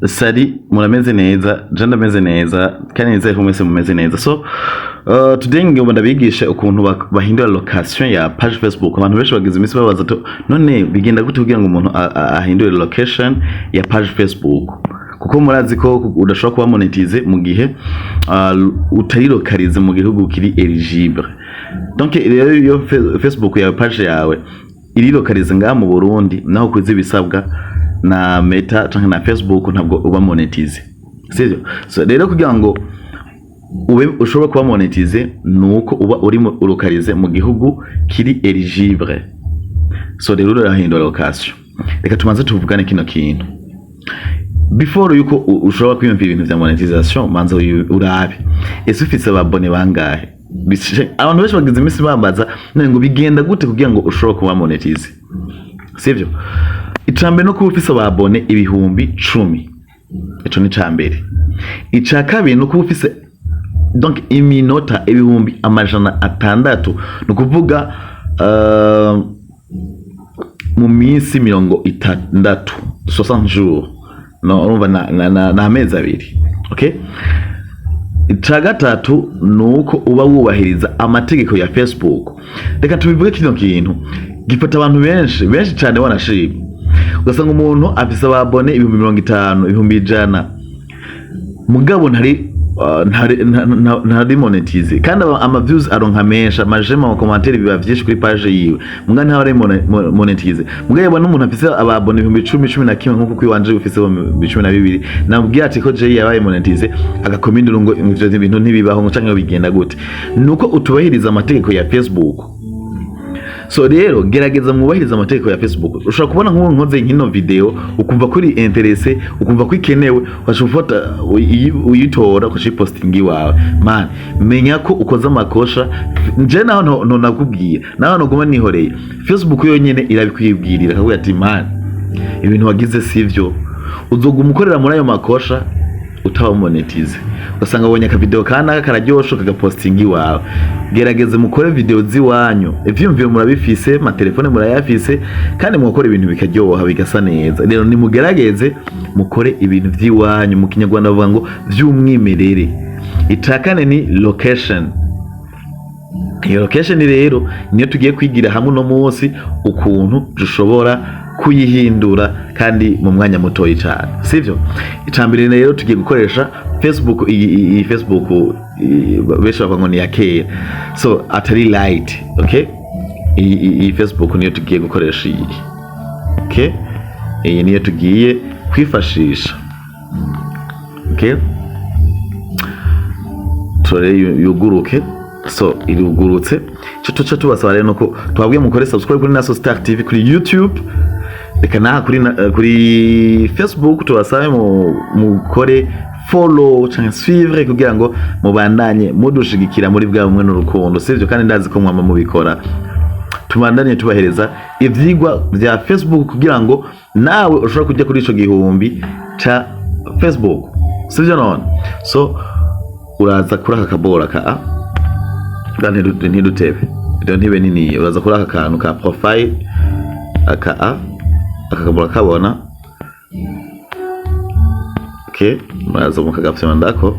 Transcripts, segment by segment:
Salut, murameze neza? Je ndameze neza kandi nizere ko mwese mumeze neza. So today ngomba ndabigishe ukuntu bahindura location ya page Facebook. Abantu benshi bagize iminsi babaza to none bigenda gute kugira ngo umuntu ahindure location ya page Facebook, kuko murazi ko udashobora kuba monetize mu gihe utari localize mu gihugu kiri eligible. Donc rero iyo Facebook yawe, page yawe iri localize ngaha mu Burundi, naho kuzi ibisabwa na Meta canke na Facebook, ntabwo uba monetize, sivyo? So rero kugira ngo ube ushobora kuba monetize nuko uba uri localize mu gihugu kiri eligible. So rero urahindura location. Reka tubanze tuvugane kino kintu before yuko ushobora kwiyumvira ibintu vya monetization. Manza urabe ese ufise aba abonnés bangahe. Abantu benshi bagize iminsi bambaza none ngo bigenda gute kugira ngo ushobore kuba monetize, sivyo? Icambere no kuba ufise aba abonnés 10.000, ico ni icambere. Ica kabiri ni ukuba ufise donc iminota 600.000, ni ukuvuga mu minsi 60, 60 jours, no urumva na amezi 2, okay? Ica gatatu ni uko uba wubahiriza amategeko ya Facebook. Reka tubivuge, kino kintu gifata abantu benshi benshi cyane. Wanashima ugasanga umuntu afise aba abonnés 50.000, 100.000, mugabo ntari monetize, kandi ama views aronka menshi, ama j'aime, ama commentaires biba vyinshi kuri page yiwe, muga ntari monetize. Mugabo yabona umuntu afise aba abonnés 10.000, 11.000, nkuko kwiwanje ufise 12.000, namubwira ati ko je yabaye monetize, agakoma induru ngo ivyo bintu ntibibaho, ngo canke bigenda gute? Nuko utubahiriza amategeko ya Facebook. So rero gerageza mwubahirize amategeko ya Facebook. Ushobora kubona nk'ubu nkoze nk'ino video, ukumva ko uri intéressé, ukumva ko ikenewe, ugaca ufata uyitora, ugaca uyipostinga iwawe. Man, menya ko ukoze amakosha. Nje naho nto nakubwira, naho ntuguma nihoreye, Facebook yonyene irabikwibwirira, akakubwira ati: "Man, ibintu wagize sivyo." Uzoguma ukorera muri ayo makosha utaba monetize, ugasanga wabonye akavideo kanaka kararyoshe, kagapostinga iwawe. Gerageze mukore video ziwanyu, ivyiyumviro murabifise, amatelefone murayafise, kandi mugakora ibintu bikaryoha, bigasa neza. Rero nimugerageze mukore ibintu vy'iwanyu, mu Kinyarwanda bavuga ngo vy'umwimerere. Ica kane ni location. Iyo location rero niyo tugiye kwigira hamwe uno munsi, ukuntu dushobora kuyihindura kandi mu mwanya mutoyi cyane, sivyo? Icambere rero tugiye gukoresha Facebook iyi Facebook benshi bavuga ngo ni iya kera, so atari Lite, okay? Iyi Facebook niyo tugiye gukoresha iyi, okay? Iyi niyo tugiye kwifashisha, okay? Turare yuguruke. So irugurutse. Icyo tuca tubasaba rero nuko twabwiye mukore subscribe kuri Naso Star TV kuri YouTube. Reka naha kuri Facebook tubasabe mukore follow canke suivre kugira ngo mubandanye mudushigikira muri bwa bumwe n'urukundo, sivyo? Kandi ndazi ko mwama mubikora. Tubandanye tubahereza ivyigwa vya Facebook kugira ngo nawe ushobora kujya kuri ico gihumbi ca Facebook, sivyo none? So uraza kuri aka kabora ka a bwa ntidutebe rero, ntibe nini. Uraza kuri aka kantu ka profile, aka a aka kabora kabona, okay? Muraza mukagafyondako,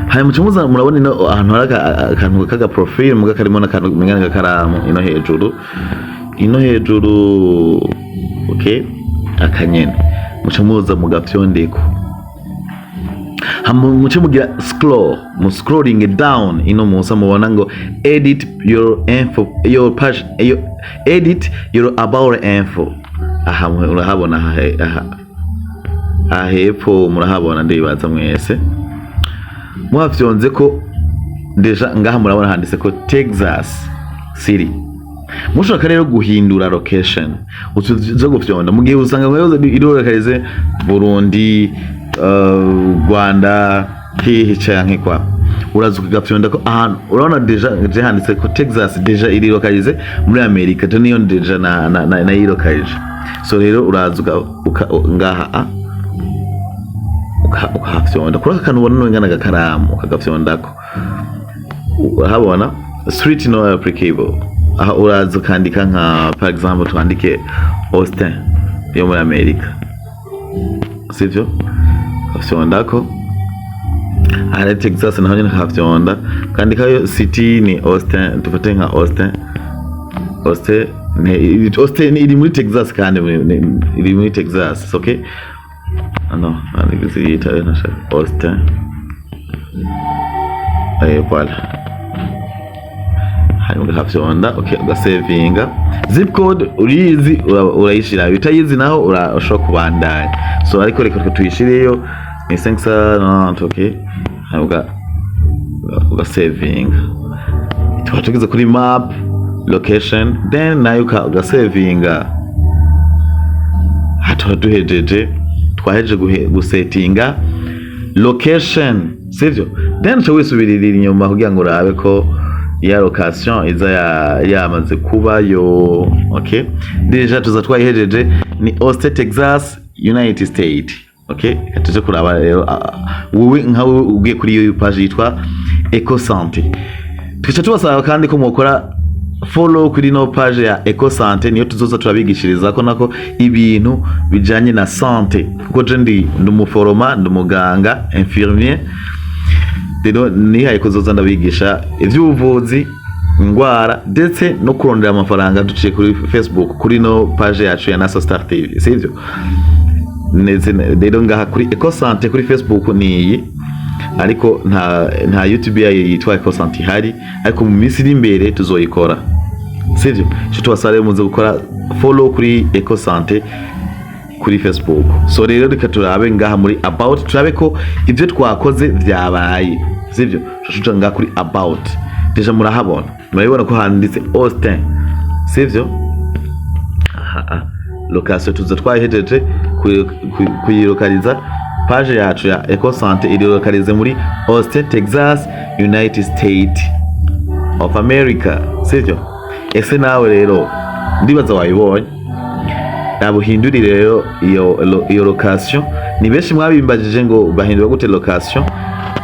hanyuma muca muza murabona ino ahantu hari akantu k'aga profile, muga karimo n'akantu umenga n'agakaramu ino hejuru, ino hejuru, okay? Akanyene muca muza mugafyondeko, hama muce mugira scroll, mu scrolling down ino musa mubona ngo edit your info, your page, your, edit your about info. Aha murahabona, aha hepfo murahabona, ndibaza mwese muhafyonze ko déjà ngaha murabona handitse ko Texas City. Mushaka rero guhindura location, uza gufyonda mu gihe usanga ngo irorokarize Burundi, Rwanda, hehe canke kwa, uraza ukagafyonda ko ahantu urabona déjà je handitse ko Texas, déjà irilokalize muri Amerika. Je niyo déjà na yilokalije. So rero uraza ngaha a ukahafyonda kuri aka kantu ubona n'ingana agakaramu, ukagafyondako, urahabona street no applicable. Aha uraza ukandika nka, par exemple, twandike Austin yo muri Amerika. sivyo? Ugafyondako ahari Texas, naho nyene ukahafyonda, ukandikayo city ni Austin, dufate nka Austin. Austin Austin iri muri Texas, kandi iri muri Texas. Okay, no nandika yita nashaka Austin. Voilà, hanyuma ugahafyonda, okay, ugasevinga. Zip code uriyizi, urayishira, utayizi naho urashobora kubandanya. So ariko reka tuyishireyo, ni 590. Okay, hanyuma ugasevinga. Tuba tugeze kuri map location, then nayo ugasevinga. Aha tuba duhejeje, twahejeje gusetinga location, sivyo? Then uca wisubirira inyuma kugira ngo urabe ko ya location iza yamaze kubayo. Okay, déjà tuza twayihejeje, ni Austin, Texas, United States. Okay, reka tuje kuraba rero wowe nka wowe ugiye kuri iyo page yitwa Eco Santé. Tugaca tubasaba kandi ko mukora follow kuri no page ya Eco Santé, niyo tuzoza turabigishiriza ko nako ibintu bijanye na santé, kuko je ndi umuforoma, ndi umuganga infirmier. Rero nihaye kuzoza ndabigisha ivy'ubuvuzi, ingwara, ndetse no kurondera amafaranga duciye kuri Facebook, kuri no page yacu ya Naso Star TV, sivyo? Ndetse rero ngaha kuri Eco Santé kuri Facebook ni iyi, ariko nta YouTube yayo yitwa Eco Santé ihari, ariko mu minsi iri imbere tuzoyikora, sivyo? Ico tubasaba rero, muze gukora follow kuri Eco Santé kuri Facebook. So rero reka turabe ngaha muri about, turabe ko ivyo twakoze vyabaye, sivyo? Tuca ngaha kuri about, déjà murahabona, murabibona ko handitse Austin, sivyo? Aha location tuza twayihejeje kuyilokaliza. Page yacu ya Eco Santé iri localisé muri Austin, Texas, United States of America, sivyo? Ese nawe rero ndibaza wayibonye, nabuhindurire rero iyo location. Ni benshi mwabimbajije ngo bahindura gute location.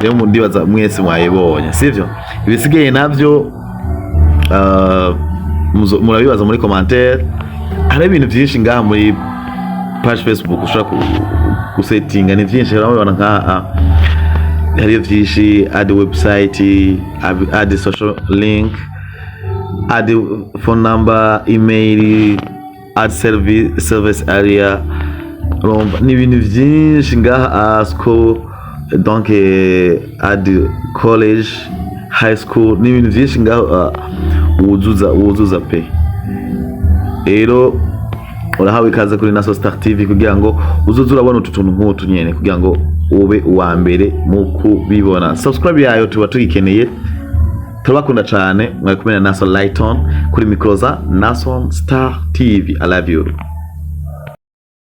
Rero ndibaza mwese mwayibonye, sivyo? Ibisigaye navyo murabibaza muri commentaire. Hari ibintu byinshi ngaha muri page Facebook ushobora gusetinga, ni byinshi. Urabibona nkaha hariyo byinshi: add website, add social link, add phone number, email, add service area. Urumva ni ibintu byinshi ngaha, school, donc add college, high school, ni ibintu byinshi ngaha wuzuza pe. Rero urahawe ikaze kuri Naso Star TV kugira ngo uzoze urabona utu tuntu nk'utu nyene, kugira ngo ube uwa mbere mu kubibona. Subscribe yayo tuba tuyikeneye. Turabakunda cane. Mwari kumwe na Naso Lighton kuri mikro za Naso Star TV. I love you.